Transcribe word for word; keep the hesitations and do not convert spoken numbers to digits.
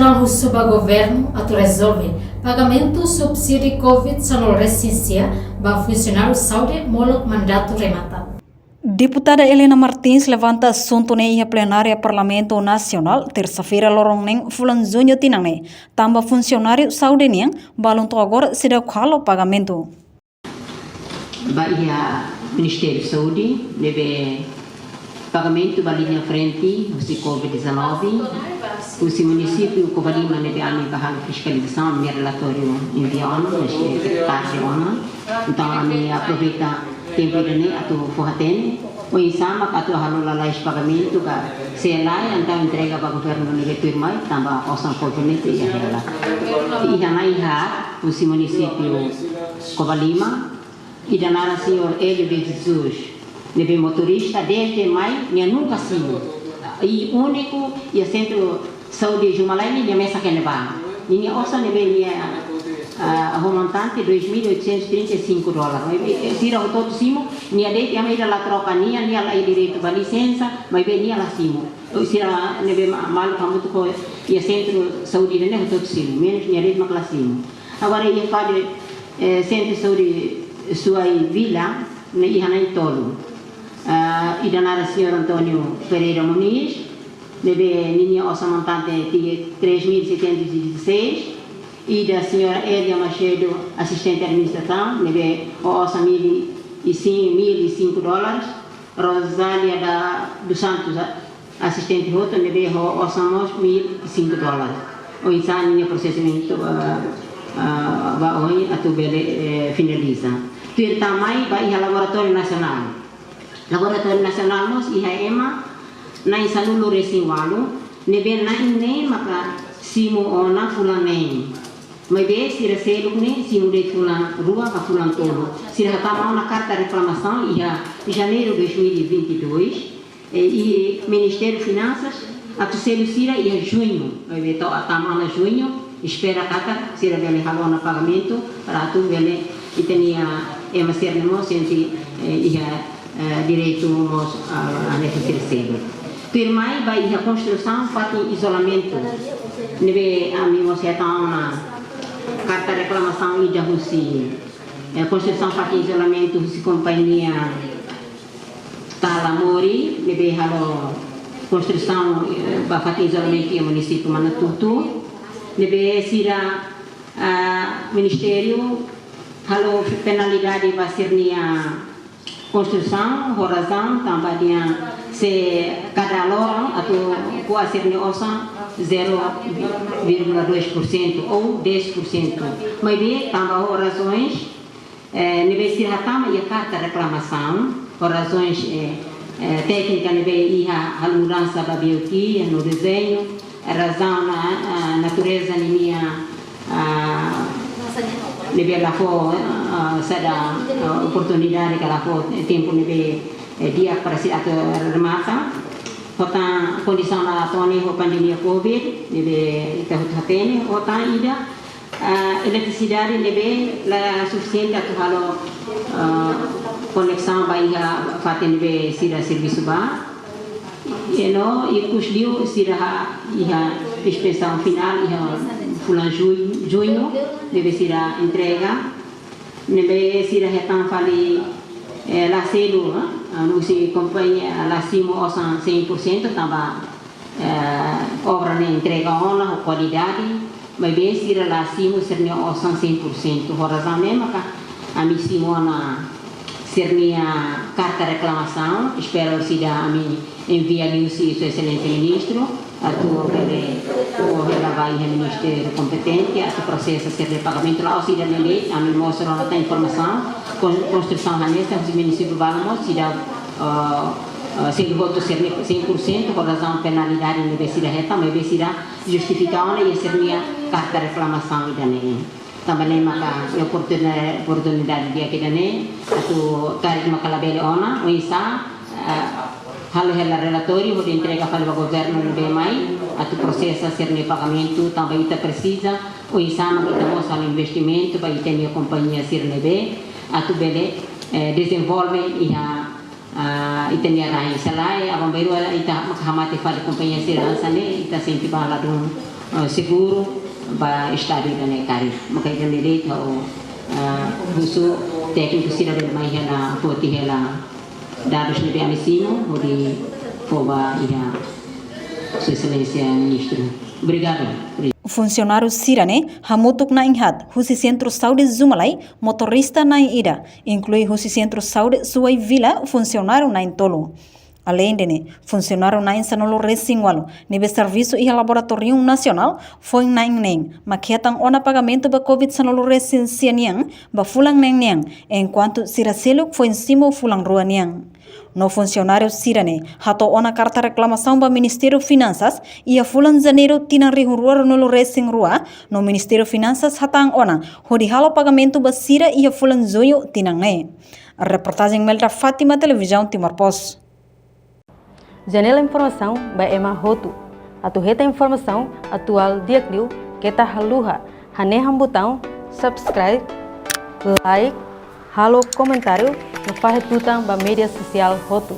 Husu ba governu atu rezolve pagamentu subsídiu covid sanulu resin sia ba funsionáriu saúde molok mandatu remata. Deputada Helena Martins levanta asuntu ne'e iha plenária Parlamentu Nasionál, tersa-feira loron neen fulan Juñu tinan ne'e, tanba funsionáriu saúde nian balun to'o agora seidauk halo pagamentu. Ba iha Ministériu Saúde, ne'ebé pagamentu ba liña frente husi covid dezanove, husi munisípiu Covalima ne'ebé ami bá halo fiskalizasaun, ami relatóriu envia ona, mas, eh, tarde ona. Entaun, ami aproveita tempu ida-ne'e atu fó-hatene, oinsá mak atu halo lalais pagamentu ka se lae, entaun entrega ba governu ne'ebé tuirmai, tanba osan covid ne'e sei iha hela. Iha na'in haat husi munisípiu Covalima, ida naran señór Hélio de Jesus, ne'ebé motorista, dezde mai nia nunka simu. I úniku iha sentru saúde Jumalai ne'e nia mesak iha ne'ebá. Ninia osan ne'ebé nia, ah, ho montante dois mil oitocentos e trinta e cinco dólar. Maibé, eh, sira hotu-hotu simu, nia dehan ami ida la troka nia, nia laiha direitu ba lisensa, maibé nia la simu. Sira ne'ebé ma-, maluk hamutuk ho iha sentru saúde ne'e hotu-hotu simu, menus nia de'it mak la simu. Agora iha fali, eh, sentru saúde Suai Vila, ne'e iha na'in tolu. Ah, ida naran señór António Pereira Moniz, ne'ebé ninia osan montante três mil setecentos e dezasseis, ida señora Elia Macedo, asistente administrasaun, ne'ebé ho osan mil e cinco, mil e cinco dólares, Rosália da, dos Santos, a-, asistente hotu, ne'ebé ho osan mós mil e cinco dólares. Oinsá ninia prosesimentu, ah, ah, ba oin atu bele, eh, finaliza. Tuir tan mai ba iha Laboratóriu Nasionál. Laboratóriu Nasionál mós iha ema na'in sanulu resin ualu, ne'ebé na'in neen maka simu ona fulan neen. Maibé sira seluk ne'e simu de'it fulan rua ka fulan tolu. Sira hatama ona karta reklamasaun iha Janeiru dois mil e vinte e dois, eh, i Ministériu Finansas atu selu sira iha Juñu. Maibé to'o tama ona Juñu, espera katak sira bele halo ona pagamentu para atu bele ita-nia ema sira-ne'e mós sente, eh, iha, eh, direitu mós, ah, hanesan sira seluk. Tuirmai ba iha konstrusaun fatin izolamentu. Ne'ebé ami mós hetan ona karta reklamasaun ida husi, eh, konstrusaun fatin izolamentu husi kompañia Tala Mori, ne'ebé halo konstrusaun, eh, ba fatin izolamentu iha munisípiu Manatutu. Ne'ebé sira, ah, ministériu halo penalidade ba sira-nia konstrusaun, ho razaun tanba dehan se kada loron atu ko'a sira-nia osan zero vírgula dois por cento ou dez por cento. Maibé tanba ho razoens, eh, ne'ebé sira hatama iha karta reklamasaun, ho razoens, eh, eh, téknika ne'ebé iha halo mudansa ba B O T, no dezeñu, razaun na, ah, natureza ninia, ah, ne'ebé la fó, ah, saida, ah, oportunidade ka la fó tempu ne'ebé, eh, di'ak para sira atu remata. Ho tan kondisaun la hatene ho pandemia covid, ne'ebé ita hotu hatene, ho tan ida, ah, eletrisidade ne'ebé la sufisiente atu halo, ah, koneksaun ba iha fatin ne'ebé sira servisu ba. I no ikus liu sira iha inspesaun finál iha fulan Ju-, Juñu, ne'ebé sira entrega. Ne'ebé sira hetan fali, eh, la selu, eh, anu husi kompañia la simu osan cem por cento tanba, eh, obra ne'e entrega ona ho kualidade, maibé sira la simu sira-nia osan cem por cento. Ho razaun ne'e maka ami simu ona sira-nia karta reklamasaun, espera orsida ami envia liuhusi Sua Exelénsia Ministru, atu bele fó hela ba iha ministériu kompetente, atu prosesa sira-nia pagamentu. La'ós ida-ne'e de'it, ami mostra ona tan informasaun, kon-, konstrusaun hanesan husi munisípiu balu mós sira, ah, ah, selu hotu sira-nia cem por cento, ho razaun penalidade ne'ebé sira hetan, maibé sira justifika ona iha sira-nia karta reklamasaun ida-ne'e. Tanba ne'e maka iha oportuni-, oportunidade di'ak ida-ne'e, atu karik maka labele ona, oinsá, eh, halo hela relatóriu, hodi entrega fali ba governu ne'ebé mai, atu prosesa sira-nia pagamentu, tanba ita presiza, oinsá maka ita mós halo investimentu, ba ita-nia kompañia sira ne'ebé, atu bele, eh, dezenvolve iha ah, ita-nia rain. Se lae, aban-bainrua ita maka hamate fali kompañia sira hanesan ne'e, ita sente ba ladún, eh, seguru ba estadu ida-ne'e karik. Maka ida-ne'e de'it ha'u, eh, husu tékniku sira bele mai hela, foti hela dadus ne'ebé ami simu, hodi fó ba iha Sua Exelénsia Ministru. Obrigadu. Funsionáriu sira-ne'e hamutuk na'in haat husi Sentru Saúde Zumalai, motorista na'in ida, inklui husi Sentru Saúde Suai Vila, funsionáriu na'in tolu. Aleinde ne'e, funsionáriu na'in sanulu-resin-ualu ne'ebé servisu iha Laboratóriu Nasionál foin na'in neen mak hetan ona pagamentu ba Covid sanulu-resin-sia nian ba fulan neen nian, enkuantu sira seluk foin simu fulan rua nian. No funsionáriu sira-ne'e hato'o ona karta reklamasaun ba Ministériu Finansas iha fulan Janeiru tinan rihun rua ruanulu-resin-rua, no Ministériu Finansas hatán ona hodi halo pagamentu ba sira iha fulan Juñu tinan ne'e. Reportajen Melda Fátima, Televizaun Timor Post. Janela informasaun ba ema hotu. Atu hetan informasaun atuál di'ak liu, keta haluha hanehan butaun subscribe, like, halo komentáriu, no fahe tutan ba média sosiál hotu.